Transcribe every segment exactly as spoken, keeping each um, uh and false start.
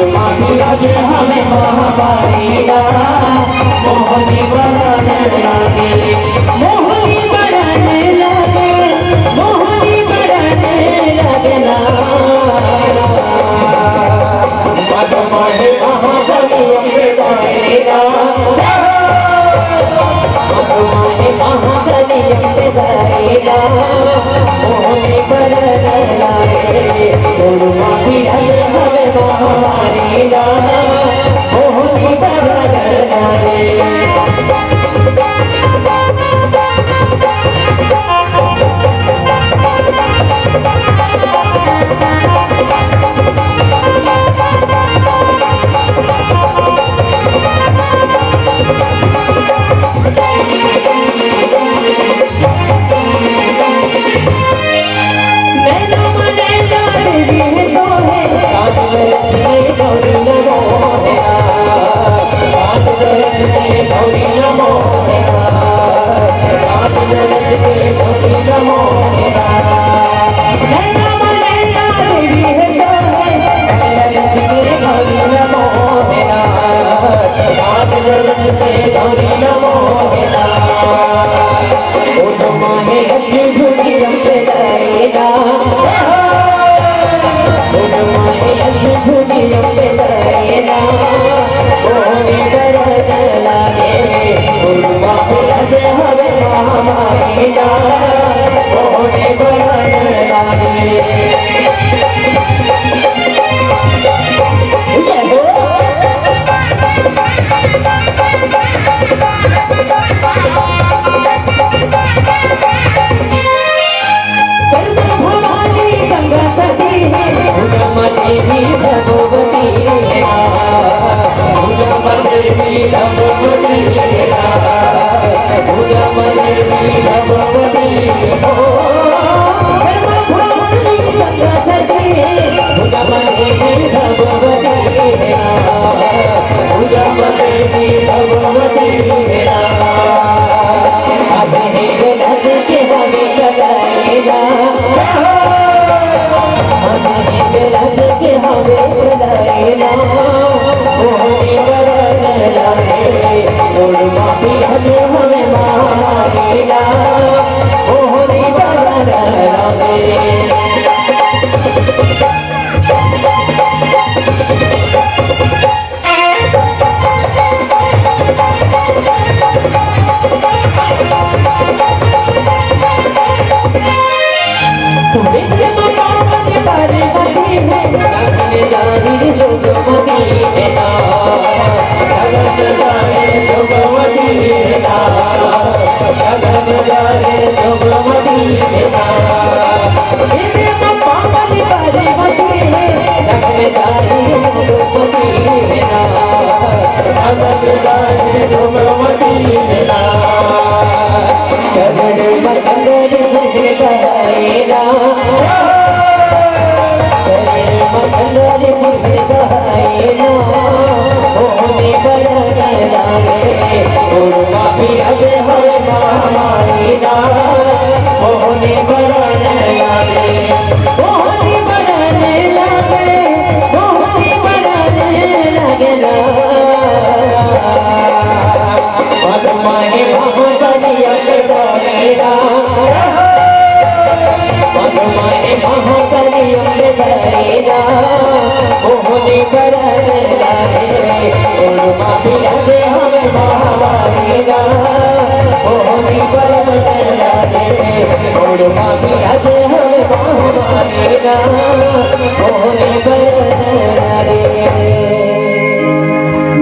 आज हवे महामारी ना, मोहनी बरन लागे, मोहनी बरन लागे, मोहनी बरन लागे ना। आज माहे महामारी अम्बे दाई ना, आज माहे महामारी अम्बे दाई ना, मोहनी बरन लागे, तोर माही हवे महामारी ना।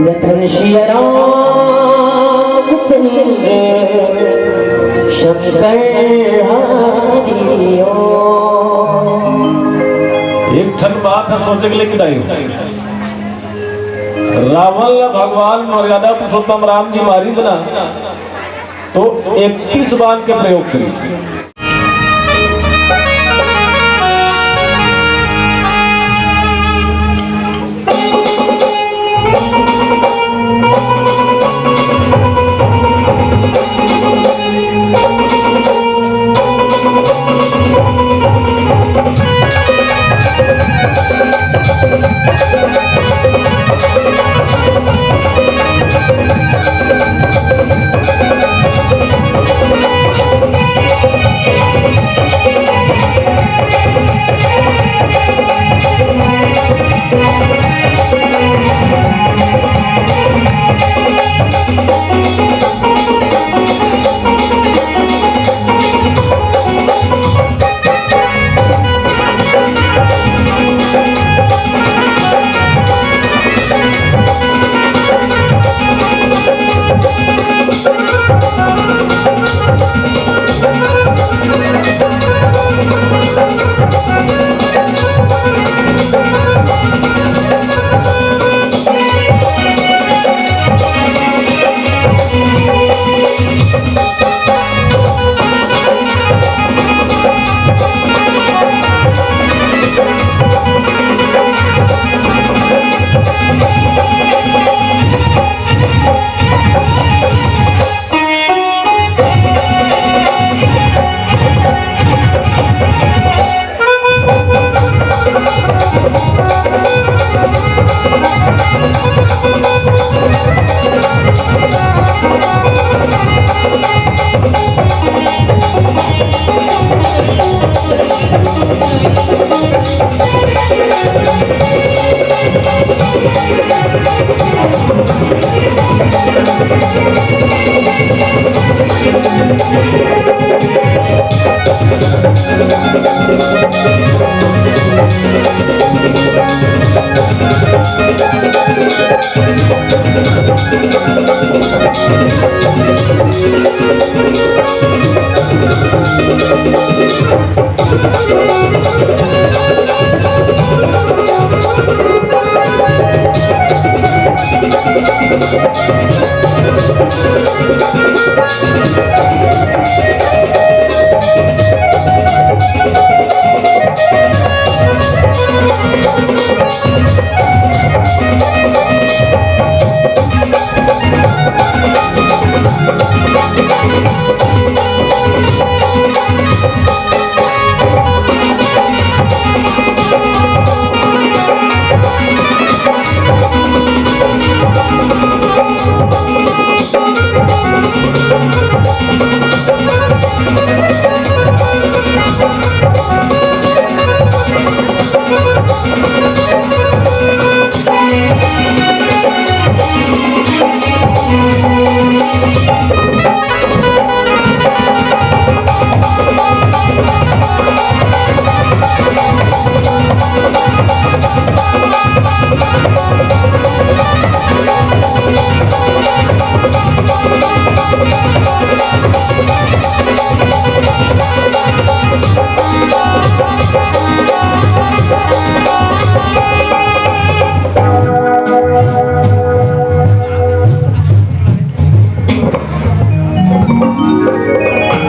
लखन सिया राम चंद्र शंकर हरि ओम। एक ठन बात ह सोचे के लेके दाई, रावण ला भगवान मर्यादा पुरुषोत्तम राम जी मारिस ना, तो इकतीस बाण के प्रयोग करिस।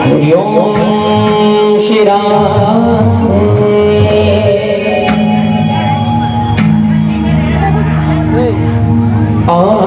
हरि ओम श्री राम। आ,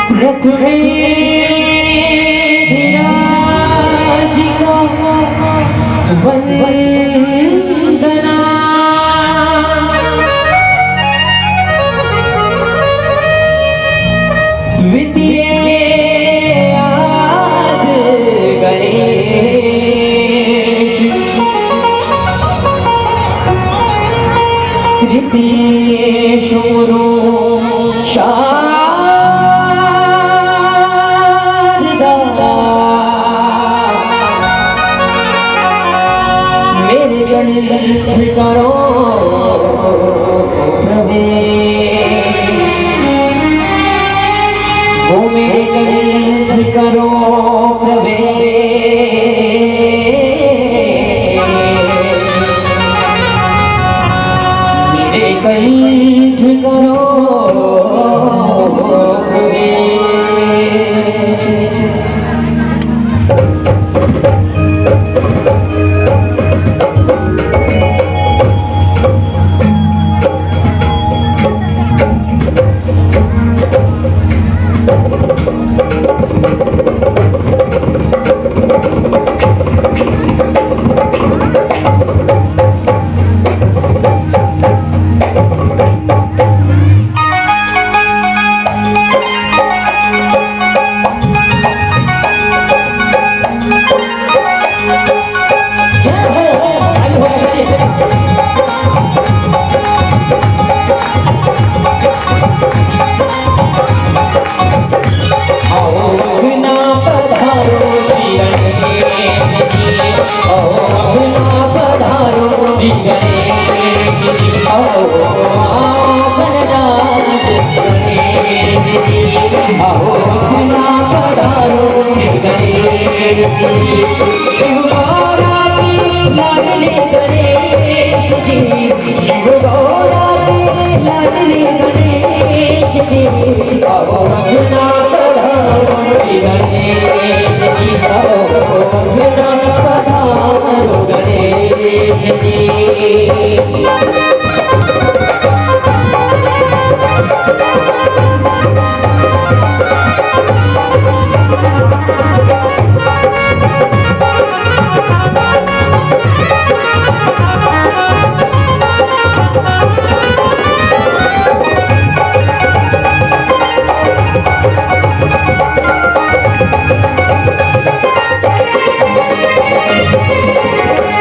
पृथ्वी धराज को वंदना। द्वितीय आद गणेश। तृतीय शंभु शारदा। मेरे कंठ करो प्रवेश, वो मेरे कंठ करो प्रवेश, मेरे कंठ करो प्रवेश।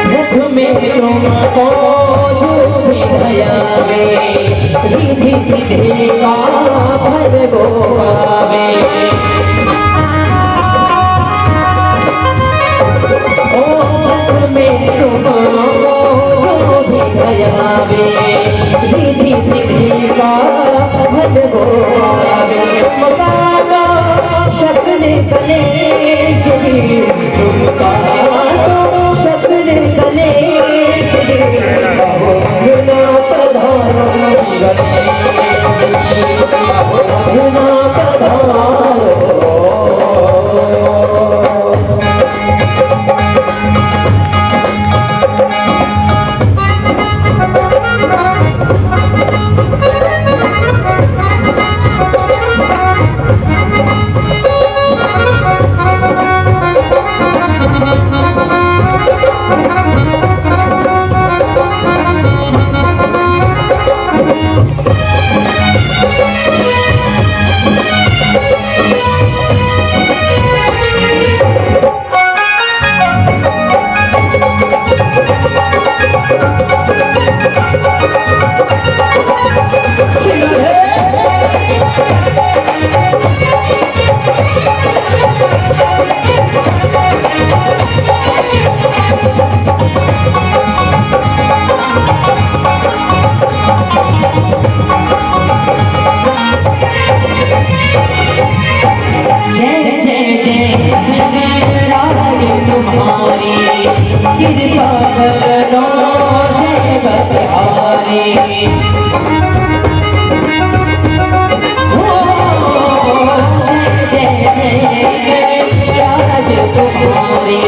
रथ में तुमको जो भी भयावे, रिद्धि सिद्धि का फल वो पावे। ओ रथ में तुमको जो भी भयावे, रिद्धि सिद्धि का फल वो पावे। तुमका तो सकल कलेश भी, तुमका तो सकल कलेश भी, अहो रघुनाथ धाम, अहो रघुनाथ धाम। जय जय जय गणराज तुम्हारी, कृपा करो जय बलिहारी। हो, जय जय जय गणराज तुम्हारी,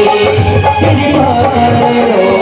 कृपा करो